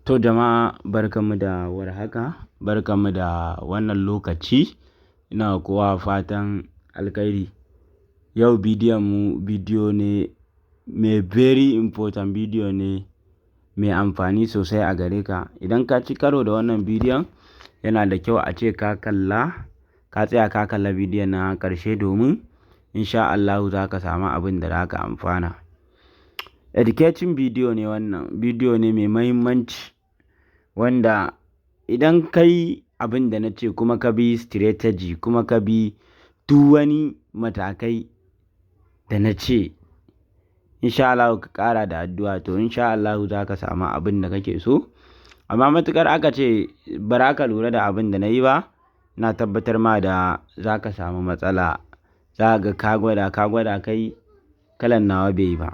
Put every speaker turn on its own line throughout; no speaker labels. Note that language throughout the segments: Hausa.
To jama'a, barkanmu da warhaka, barkanmu da wannan lokaci, ina kowa fatan alkhairi. Yau bidiyon mu bidiyo ne mai very important, bidiyo ne mai amfani sosai a gare ka. Idan ka ci karo da wannan bidiyon, yana da kyau a ce ka kalla, ka tsaya ka kalla bidiyon na ƙarshe, domin insha Allahu za ka samu abin da za ka amfana. Educating bidiyo ne wannan, bidiyo ne mai mahimmanci wanda idan ka yi abin da na ce, kuma ka bi strategy, kuma ka bi duk wani matakai da na ce, insha Allahu ka ƙara da addu'a, to insha Allahu za ka samu abin da kake so. Amma matuƙar aka ce ba za ka lura da abin da na yi ba, ina tabbatar ma da za ka samu matsala. Za ka ga ka gwada, ka gwada, kai kalan nawa bai yi ba.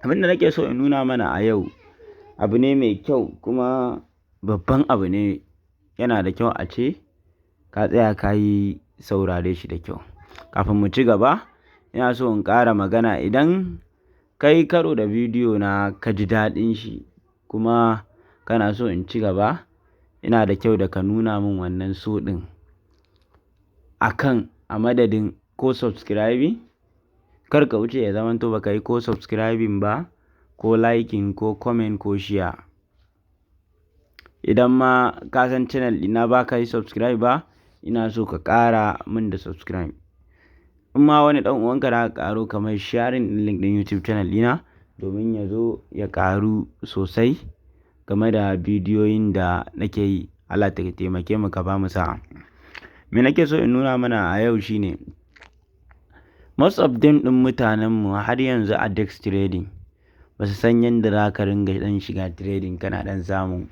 Abin da nake so in nuna mana a yau abu ne mai kyau kuma babban abu ne, yana da kyau a ce ka tsaya ka yi saurare shi da kyau. Kafin mu ci gaba, ina so in ƙara magana: idan ka yi karo da bidiyo na, ka ji daɗin shi, kuma kana so in ci gaba, yana da kyau da ka nuna min wannan so ɗin akan a madadin ko subscribing. Kar ka wuce ya zamanto ba ka yi ko subscribing ba, ko liking, ko comment, ko share. Idan ma ka san channel ɗina ba ka yi subscribe ba, ina so ka ƙara min da subscribe. In ma wani ɗan uwanka da ka ƙaro, kamar sharing ɗin link ɗin YouTube channel ɗina, domin ya zo ya ƙaru sosai game da bidiyoyin da nake yi. Allah ta taimake mu, ka ba mu sa'a. Me nake so in nuna mana a yau shine most of them ɗin mutanen mu har yanzu a DEX trading ba su san yadda za ka ringa ɗan shiga trading kana ɗan samun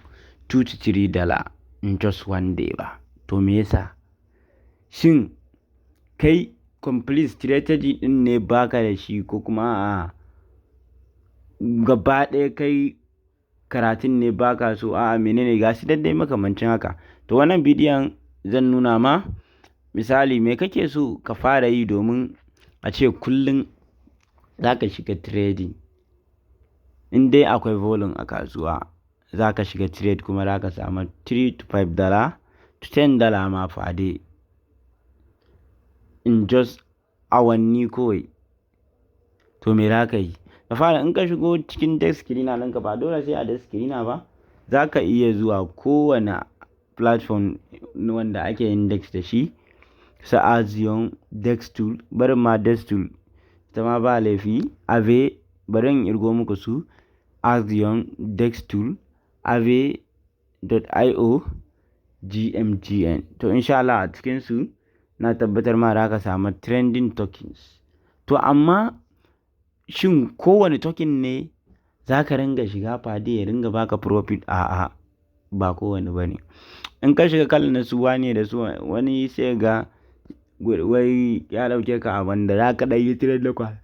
$2 to $3 in just one day ba. To me yasa? Shin kai complete strategy ɗin ne baka da shi, ko kuma a'a, gaba ɗaya kai karatun ne baka so, a'a, menene ga shi dai makamancin haka? To wannan bidiyon zan nuna ma misali me kake so ka fara yi domin a ce kullum za ka shiga trading. In dai akwai volume a kasuwa, za ka shiga trade kuma za ka samu $3 to $5 to $10 ma per day in just awanni kawai. To me za ka yi? Da fara, in ka shigo cikin DEX Screener ɗinka, ba dole sai a DEX Screener ba, za ka iya zuwa kowane platform wanda ake yin DEX da shi, su Axiom, DEX Tool, barin ma DEX Tool ita ma ba laifi, Aave, bari in irgo muku su: Axiom, DEX Tool, Aave.io, GMGN. To insha Allah a cikinsu na tabbatar ma za ka samu trending tokens. To amma shin kowane token ne za ka ringa shiga per day ya ringa baka profit? A'a, ba kowane ba ne. In ka shiga kalan na su wane da su wani, sai ga wai ya ɗauke ka a wanda za ka ɗan yi trade na kwana.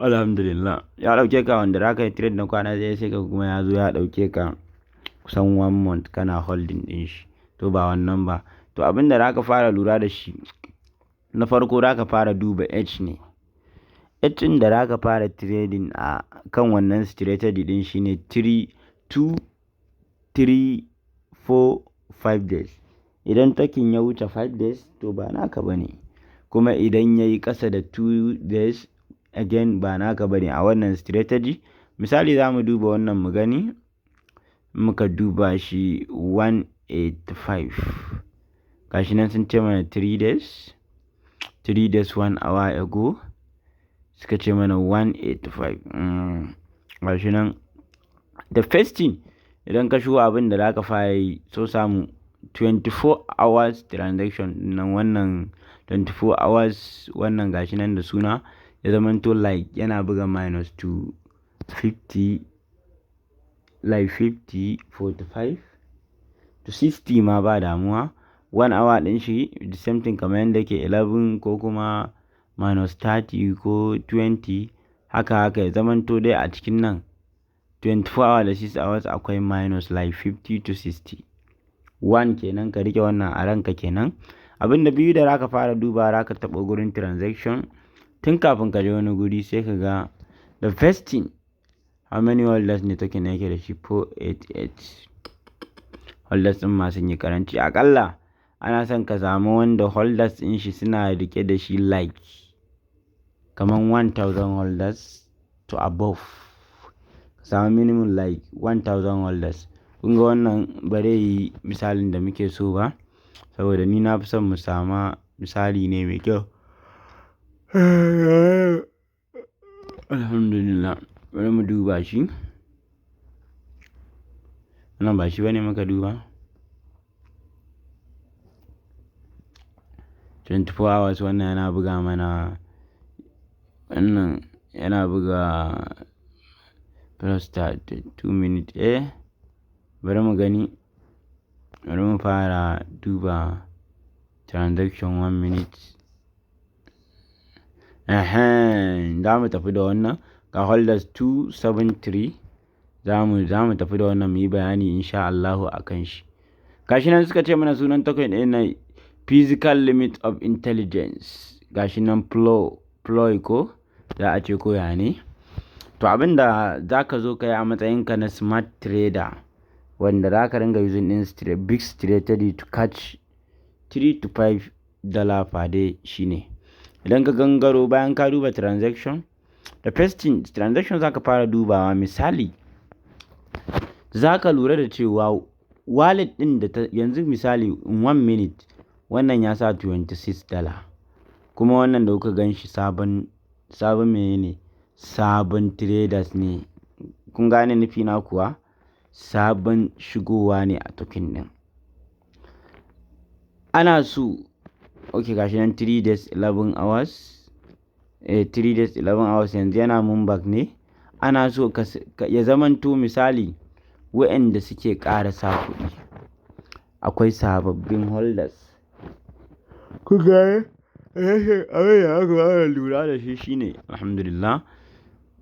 Alhamdulillah. Ya ɗauke ka wanda za ka yi trade na kwana ɗaya, sai ka kuma ya zo ya ɗauke ka kusan one month kana holding ɗin shi. To ba wannan ba. To abin da za ka fara lura da shi na farko, za ka fara duba edge ne. Edge ɗin da za ka fara trading a kan wannan strategy ɗin shine 3, 2, 3, 4, 5 days. Idan token ya wuce 5 days, to ba naka ba ne. Kuma idan ya yi ƙasa da 2 days, again ba naka ba ne a wannan strategy. Misali, za mu duba wannan mu gani. Muka duba shi, 185. Gashi nan sun ce mana 3 days, 3 days 1 hour ago suka ce mana 185. Gashi nan. The first thing, idan ka shigo, abin da za ka fara yi, so samu 24 hours transaction nan, wannan 24 hours wannan, gashi nan da suna, ya zamanto like yana buga minus to 50, like 50, 45 to 60 ma ba damuwa. One hour ɗin shi the same thing, kamar yadda yake 11 ko kuma minus 30 ko 20, haka haka, ya zamanto dai a cikin nan 24 hours da 6 hours akwai minus like 50 to 60. One kenan, ka rike wannan a ranka kenan. Abin da biyu da zaka fara duba, zaka taɓa gurin transaction tun kafin ka je wani guri, sai ka ga the first thing, How many holders ne token yake da shi? 488 holders ɗin ma sun yi karanci. Akalla ana son ka samu wanda holders ɗin shi suna rike da shi like kaman 1000 holders to above. Ka samu minimum like 1000 holders. Kun ga wannan ba zai yi misalin da muke so ba, saboda ni na fi son mu sama misali ne mai kyau. Alhamdulillah, bari mu duba shi. Wannan ba shi bane muka duba. 24 hours, wannan yana buga mana, wannan yana buga plus 2 minute. Bari mu gani, bari mu fara duba transaction 1 minute. Ehen, za mu tafi da wannan. Ga holders 273. Za mu tafi da wannan mu yi bayani insha Allahu a kan shi. Gashi nan suka ce mana sunan token ɗin nan Physical Limit of Intelligence. Gashi nan Ploy ko za a ce ko ya ne. To, abin da za ka zo ka yi a matsayinka na smart trader wanda za ka ringa using ɗin big strategy to catch 3 to $5 per day, shine idan ka gangaro bayan ka duba transaction, the first thing, transaction za ka fara dubawa. Misali, za ka lura da cewa wallet ɗin da ta yanzu, misali, in 1 minute wannan ya sa $26, kuma wannan da kuka gan shi sabon sabon menene, sabon traders ne. Kun gane nufi na kuwa? Sabon shigowa ne a token ɗin. Ana so, ok, gashi nan 3 days 11 hours, 3 days 11 hours, yanzu yana moonbag ne. Ana so ya zamanto, misali, wa'anda suke ƙara sa kuɗi akwai sababbin holders. Ku gane abin da aka fara lura da shi shine, alhamdulillah,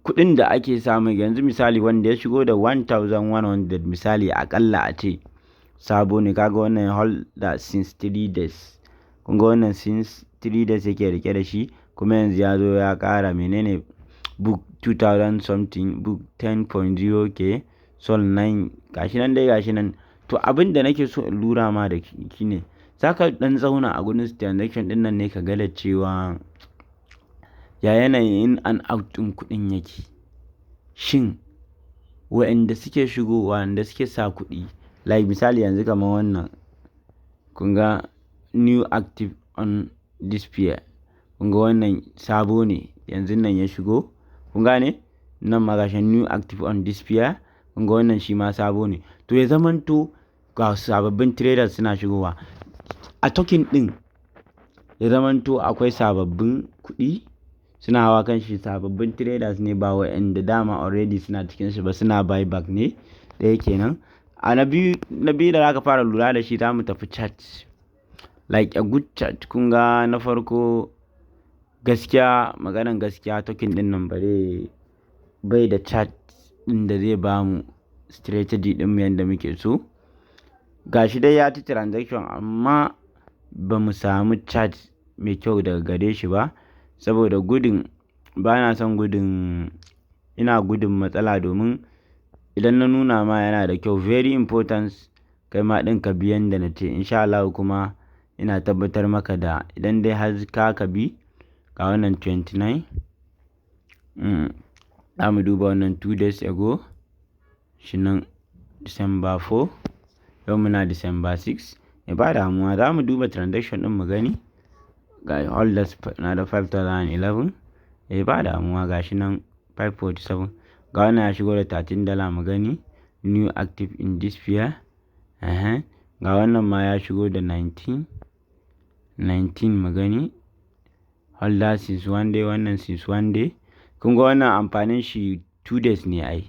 kuɗin da ake samu yanzu. Misali, wanda ya shigo da 1100, misali, akalla a ce sabo ne. Kaga wannan holder since 3 days. Kun ga wannan since 3 days yake rike da shi, kuma yanzu ya zo ya ƙara menene, book 2000 something, book 10.0K, sol 9, gashi nan dai, gashi nan. To, abin da nake so in lura ma da shi ne, za ka dan zauna a gurin transaction din nan ne ka ga da cewa ya yanayin in and out ɗin kuɗin yake. Shin wa'anda suke shigowa, wanda suke sa kuɗi, like misali yanzu kamar wannan, kun ga new active on this pair. Kun ga wannan sabo ne, yanzu nan ya shigo. Kun gane? Nan ma gashi new active on this pair. Kun ga wannan shi ma sabo ne. To, ya zamanto ga sababbin traders suna shigowa a token ɗin, ya zamanto akwai sababbin kuɗi suna hawa kan shi, sababbin traders ne, ba wa'anda dama already suna cikin shi ba suna buyback ne. Ɗaya kenan. A na biyu da zaka fara lura da shi, za mu tafi chart, like a good chart. Kun ga na farko, gaskiya, maganan gaskiya, token ɗin nan bare bai da chart ɗin da zai bamu strategy ɗin mu yanda muke so. Gashi dai ya ci transaction, amma ba mu samu chart mai kyau daga gare shi ba, saboda gudun, ba na son gudun, ina gudun matsala, domin idan na nuna ma yana da kyau, very important kai ma ɗin ka bi yanda na ce insha Allah. Kuma ina tabbatar maka da idan dai har ka bi, ga wannan 29, za mu duba wannan 2 days ago shi nan, December 4, yau muna December 6. Ya ba damuwa, za mu duba transaction ɗin mu gani. Ga holders na da 5011. Ya ba damuwa, ga shi nan 547. Ga wannan ya shigo da $13, mu gani, new active in this pair. Ga wannan ma ya shigo da 19 19, mu gani, holder since one day, wannan since one day. Kun ga wannan amfanin shi 2 days ne ai,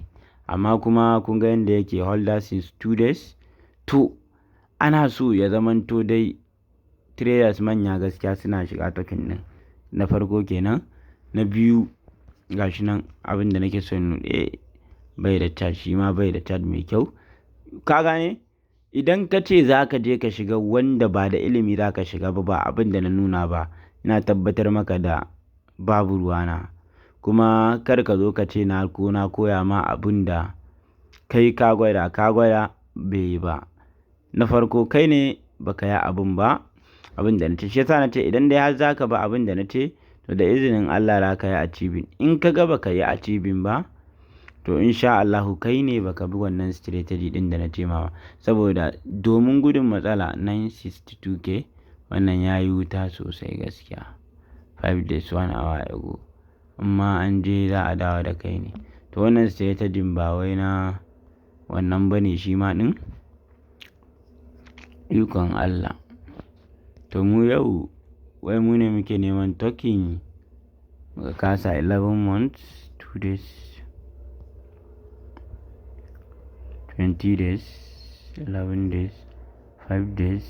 amma kuma kun ga yadda yake holder since 2 days. To, ana so ya zamanto dai traders manya gaskiya suna shiga token din. Na farko kenan. Na biyu, gashi nan abin da nake son, bai da chart, shi ma bai da chart mai kyau. Ka gane, idan ka ce za ka je ka shiga wanda ba da ilimi za ka shiga ba, ba abin da na nuna ba, ina tabbatar maka da babu ruwana. Kuma kar ka zo ka ce na ko na koya ma abun da kai ka gwada, ka gwada bai yi ba. Na farko, kai ne baka yi abun ba, abin da na ce. Shi yasa na ce idan dai har za ka bi abin da na ce, to da izinin Allah za ka yi achieving. In ka ga baka yi achieving ba, to in sha Allahu kai ne baka bi wannan strategy ɗin da na ce ma ba. Saboda domin gudun matsala, 962K wannan ya yi wuta sosai gaskiya. 5 days, 1 hour ago. Amma an je za a dawo da kai ne. To, wannan strategy ba wai na wannan bane shi ma ɗin. Ikon Allah. To, mu yau wai mu ne muke neman token muka kasa. 11 months, 2 days, 20 days, 11 days, 5 days.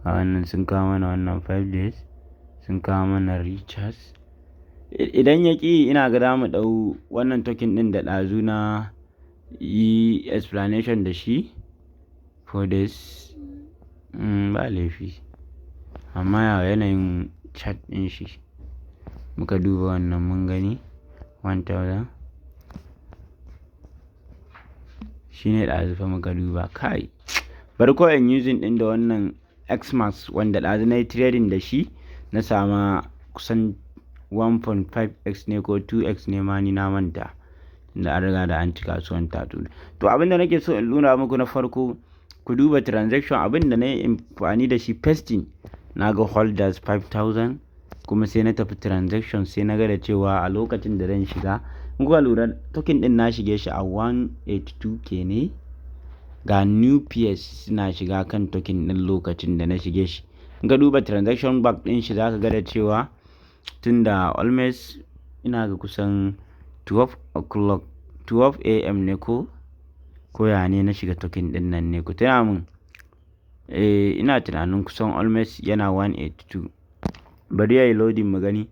A wannan sun kawo mana wannan 5 days, sun kawo mana recharge. Idan ya ƙi, ina ga za mu ɗau wannan token ɗin da ɗazu na yi explanation da shi. 4 days, ba laifi. Amma ya yanayin chart ɗin shi, muka duba wannan mun gani 1000. Shi ne ɗazu fa muka duba. Kai, bari kawai in using ɗin da wannan Xmax wanda ɗazu na yi trading da shi, na sama kusan 1.5x ne ko 2x ne ma, ni na manta. Tunda an riga da an ci kasuwan ta. To, abin da nake so in nuna muku na farko, ku duba transaction, abin da na yi amfani da shi pasting. Na ga holders 5000, kuma sai na tafi transaction, sai na ga da cewa a lokacin da zan shiga, in kuka lura, token ɗin na shige shi a 182K ne. Ga new pairs suna shiga kan token ɗin lokacin da na shige shi. In ka duba transaction back ɗin shi, za ka ga da cewa tunda almost ina ga kusan 12 o'clock, 12 a.m. ne ko ya ne na shiga token ɗin nan ne, ku tuna mun. Eh, ina tunanin kusan almost yana 182. Bari yayi loading mu gani,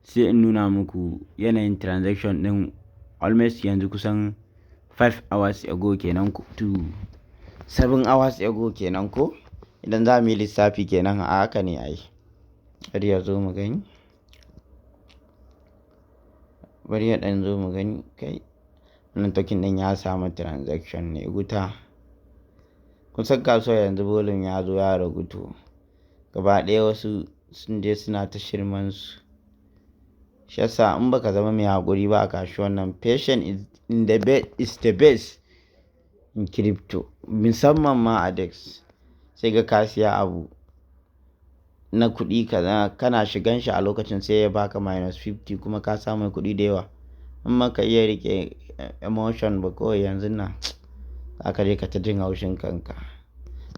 sai in nuna muku yanayin transaction ɗin almost yanzu kusan 5 hours ago kenan to 7 hours ago kenan, ko idan za mu yi lissafi kenan a haka ne ai. Bari ya zo mu gani. Bari ya ɗan zo mu gani. Kai, wannan token ɗin ya samu transaction ne wuta. Kusan kasuwar yanzu volume ya zo ya ragu, to gaba ɗaya wasu sun je suna ta shirman su. Shi yasa in baka zama mai haƙuri ba a kasuwan nan, patient is the best in crypto, musamman ma a DEX. Sai ga ka siya abu na kuɗi kaza, kana shigan shi a lokacin sai ya baka minus 50, kuma ka samu kuɗi da yawa. In ma ka iya riƙe emotion ba, kawai yanzun nan za ka je ka ta jin haushin kanka.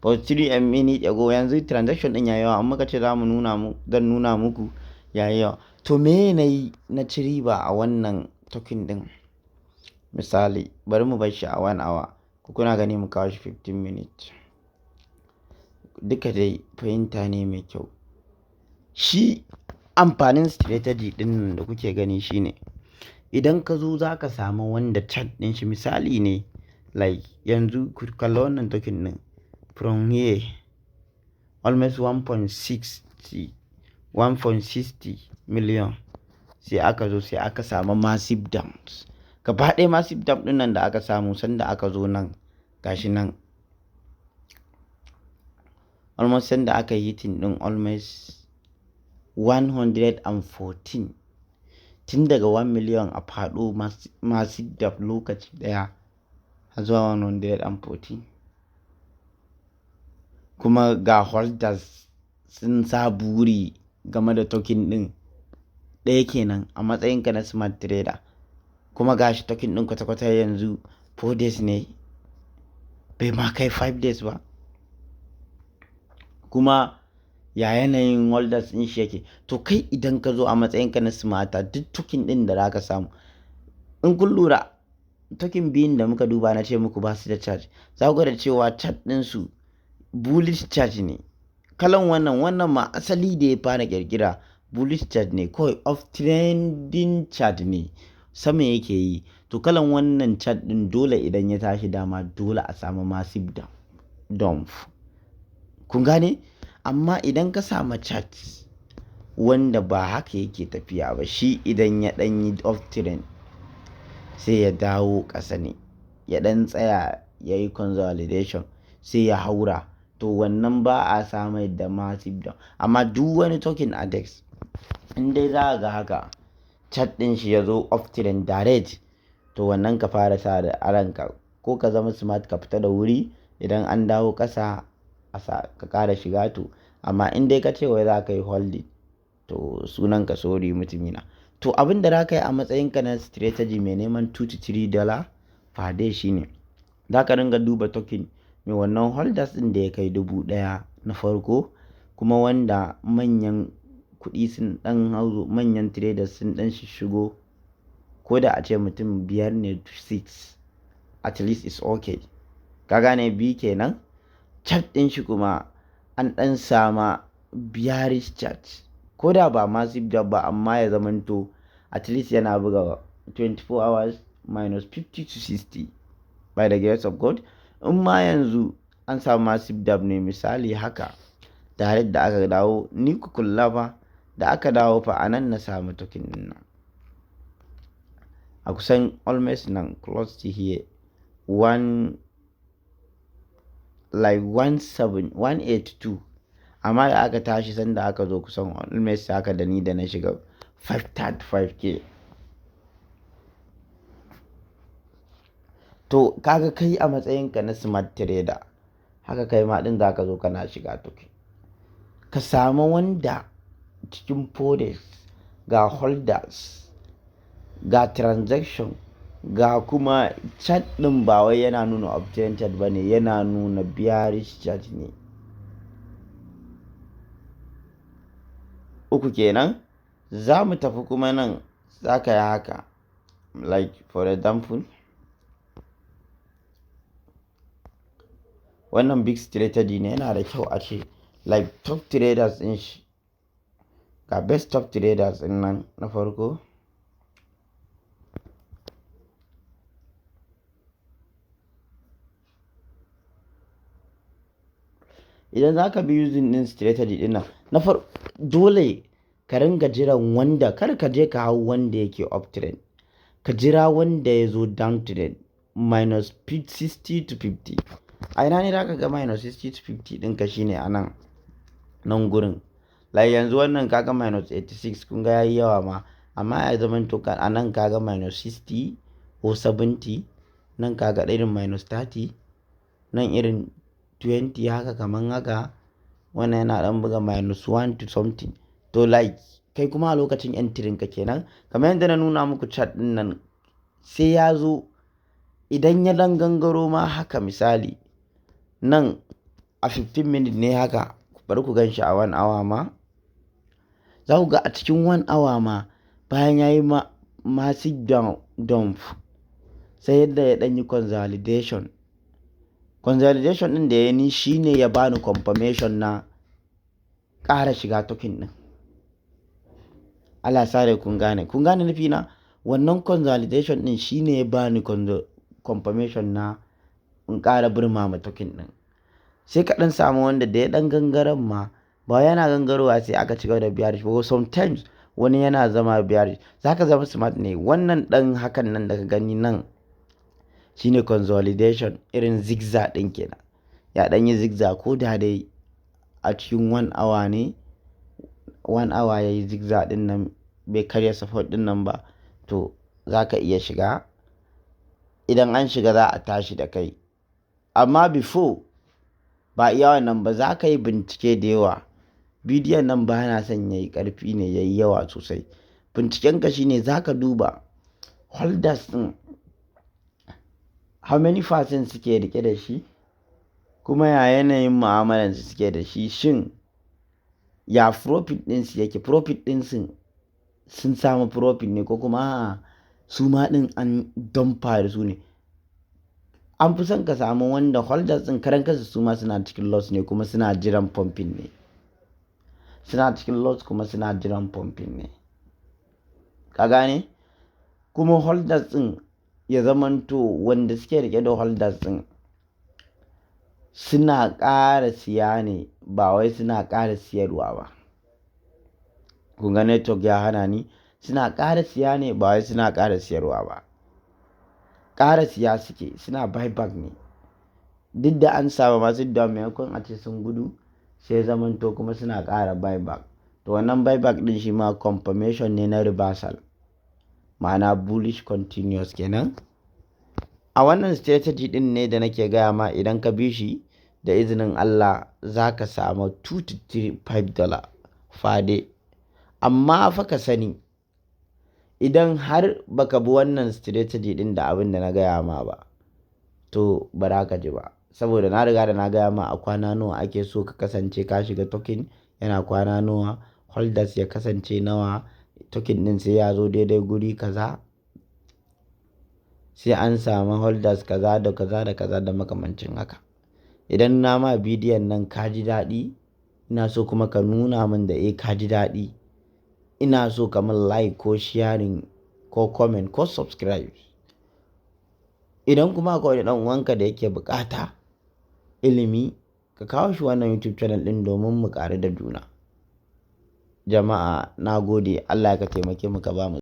But 3 minute ago, yanzu transaction ɗin ya yawa, amma ka ce za mu nuna mu, zan nuna muku ya yi yawa. To, me na yi na ci riba a wannan token ɗin? Misali, bari mu bar shi a 1 hour. Ku kuna gani, mu kawo shi 15 minutes. Duka dai fahimta ne mai kyau. Shi amfanin strategy ɗin nan da kuke gani shine idan ka zo za ka samu wanda chart ɗin shi, misali ne, like yanzu ku kalla wannan token ɗin from here almost 1.60 1.60 million, sai aka zo sai aka samu massive dumps. Gaba ɗaya massive dump ɗin nan da aka samu, sanda aka zo nan, gashi nan almost sanda aka yi hitting ɗin almost 114, tun daga 1 million a faɗo massive dump lokaci ɗaya har zuwa 114. Kuma ga holders sun sa buri game da token ɗin. Ɗaya kenan a matsayinka na smart trader. Kuma gashi token ɗin kwata-kwata yanzu 4 days ne, bai ma kai 5 days ba. Kuma ya yanayin holders ɗin shi yake. To, kai idan ka zo a matsayinka na smarter, duk token ɗin da za ka samu, in kun lura, token biyun da muka duba na ce muku ba su da chart. Za ku ga da cewa chart ɗinsu bullish chart ne. Kalan wannan, wannan ma asali da ya fara ƙirƙira bullish chart ne, kawai up trending chart ne, sama yake yi. To, kalan wannan chart ɗin dole idan ya tashi dama dole a samu massive dump. Kun gane? Amma idan ka samu chart Wanda ba haka yake tafiya ba, shi idan ya ɗan yi up trend sai ya dawo ƙasa ne, ya ɗan tsaya ya yi consolidation sai ya haura. To wannan ba a sa mai da massive down. Amma duk wani token a DEX, in dai za ka ga haka chart ɗin shi ya zo up trend direct, to wannan ka fara sa da a ranka, ko ka zama smart ka fita da wuri, idan an dawo ƙasa a sa ka ƙara shiga. To amma in dai ka ce wai za ka yi holding, to sunan ka sorry, mutumina. To abin da za ka yi a matsayinka na strategy mai neman 2 to $3 per day shine za ka ringa duba token mai wannan holders ɗin da ya kai 1000 na farko, kuma wanda manyan kuɗi sun ɗan hau, manyan traders sun ɗan shishigo, ko da a ce mutum biyar ne to six, at least is okay. Ka gane? Bi kenan. Chart ɗin shi kuma an ɗan sama bearish chart, ko da ba massive drop ba, amma ya zamanto at least yana buga 24 hours minus 50 to 60, by the grace of God. In ma yanzu an samu massive drop ne, misali haka, tare da aka dawo, ni ku kula fa, da aka dawo fa, a nan na samu token din nan a kusan almost nan, close to here, one like 17 182. Amma da aka tashi, sanda aka zo kusan almost haka, da ni da na shiga 535K. To kaga kai a matsayinka na smart trader, haka kai ma din zaka zo kana shiga token, ka samu wanda cikin forex ga holders, ga transaction, ga kuma chart din ba wai yana nuna uptrend chart ba ne, yana nuna bearish chart ne. Uku kenan. Za mu tafi kuma nan, za ka yi haka, like for example, wannan big strategy ne, yana da kyau a ce like top traders din shi, ga best top traders din nan na farko. Idan za ka bi using din strategy din nan, na farko dole ka ringa jiran wanda, kar ka je ka hau wanda yake uptrend, ka jira wanda ya zo downtrend minus 60 to 50. A ina ne za ka ga minus 60 to 50 ɗinka? Shine a nan nan gurin. Like yanzu wannan kaga minus 86, kun ga yayi yawa ma, amma ya zama to a nan kaga minus 60 ko 70, nan kaga irin minus 30, nan irin 20 haka, kaman haka. Wannan yana dan buga minus 1 to something. To like kai kuma a lokacin entry ka kenan, kamar yadda na nuna muku chart din nan, sai ya zo idan ya dan gangaro ma haka, misali nan a 15 minute ne haka, bari ku gan shi a 1 hour ma. Za ku ga a cikin 1 hour ma, bayan ya yi massive dump, sai yadda ya dan yi consolidation. Consolidation din da ya ni shine ya bani confirmation na ƙara shiga token din. Allah sare kun gane, kun gane nufi na. Wannan consolidation din shine ya bani confirmation na in ƙara burmama token din. Sai ka ɗan samu wanda da ya ɗan gangaren ma, ba yana gangarowa sai aka ci gaba da bearish ba. Sometimes wani yana zama bearish. Zaka zama smart ne. Wannan ɗan hakan nan da ka gani nan shine consolidation, irin zigzag ɗin kenan. Ya ɗan yi zigzag, ko da dai a cikin 1 hour ne, 1 hour ya yi zigzag ɗin nan, bai karya support ɗin nan ba, to za ka iya shiga. Idan an shiga, za a tashi da kai. Amma before, ba iya wannan ba, za ka yi bincike da yawa. Bidiyon nan ba na son ya yi ƙarfi ne, ya yi yawa sosai. Bincikenka shine za ka duba holders ɗin, how many percent suke rike da shi, kuma ya yanayin mu'amalansu suke da shi, shin ya profit ɗinsu yake, profit ɗinsu sun samu profit ne, ko kuma a'a, su ma ɗin an damfa da su ne. An fi son ka samu wanda holders ɗin karan kansu su ma suna cikin loss ne, kuma suna jiran pumping ne. Suna cikin loss kuma suna jiran pumping ne. Ka gane? Kuma holders ɗin ya zamanto wanda suke rike da holders ɗin suna ƙara siya ne, ba wai suna ƙara siyarwa ba. Kun ga network ya hana ni. Suna ƙara siya ne, ba wai suna ƙara siyarwa ba. Ƙara siya suke, suna buyback ne. Duk da an samu masu da maimakon a ce sun gudu, sai zamanto kuma suna ƙara buyback. To, wannan buyback ɗin shi ma confirmation ne na reversal. Ma'ana bullish continuous kenan. A wannan strategy ɗin ne da nake gaya ma, idan ka bi shi da izinin Allah za ka samu 2 to 3 $5 per day. Amma fa ka sani, idan har baka bi wannan strategy ɗin da abin da na gaya ma ba, to ba za ka ji ba. Saboda na riga da na gaya ma a kwana nawa ake so ka kasance ka shiga token, yana kwana nawa, holders ya kasance nawa, token ɗin sai ya zo daidai guri kaza, sai an samu holders kaza da kaza da kaza da makamancin haka. Idan na ma bidiyon nan ka ji daɗi, ina so kuma ka nuna min da eh, ka ji daɗi. Ina so ka min like ko sharing ko comment ko subscribe. Idan kuma akwai wani ɗan uwanka da yake buƙata ilimi, ka kawo shi wannan YouTube channel ɗin domin mu ƙaru da juna. Jama'a, na gode. Allah ya ka taimake mu, ka ba mu.